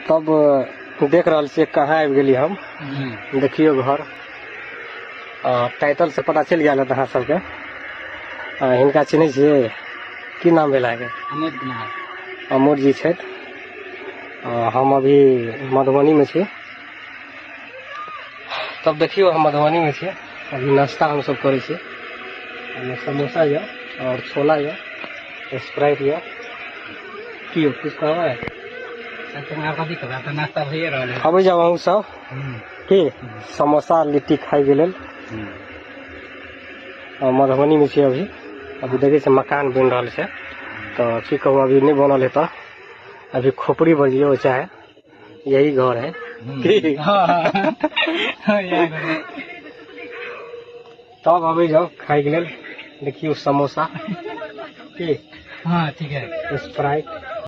तब देख रहल छियै कहाँ आबि गेली हम। देखियौ घर, टाइटल से पता चलि गेल होत अहाँ सबके। हिनका चिन्है छियै? की नाम भेल अहाँके? अमोद कुमार। अमोद जी छथि। हम अभी मधुबनीमे छी। तब देखियौ हम मधुबनीमे छी, अभी नाश्ता हमसब करै छी। एहिमे समोसा यऽ और छोला यऽ, स्प्राइट यऽ। की यौ, किछु कहबै? कथी कहबै, आब तऽ नाश्ता भइए रहल है। अबै जाउ अहूँ सब की समोसा लिट्टी खाइके लेल। मधुबनीमे छी अभी। अभी देखै छियै मकान बनि रहल छै, तऽ की कहू अभी नहि बनल है, तऽ अभी खोपड़ी बजियौ चाहे यही घर है। की तब अबै जाउ खाइके लेल। देखियौ समोसा की। हाँ ठीक है। स्प्राइट।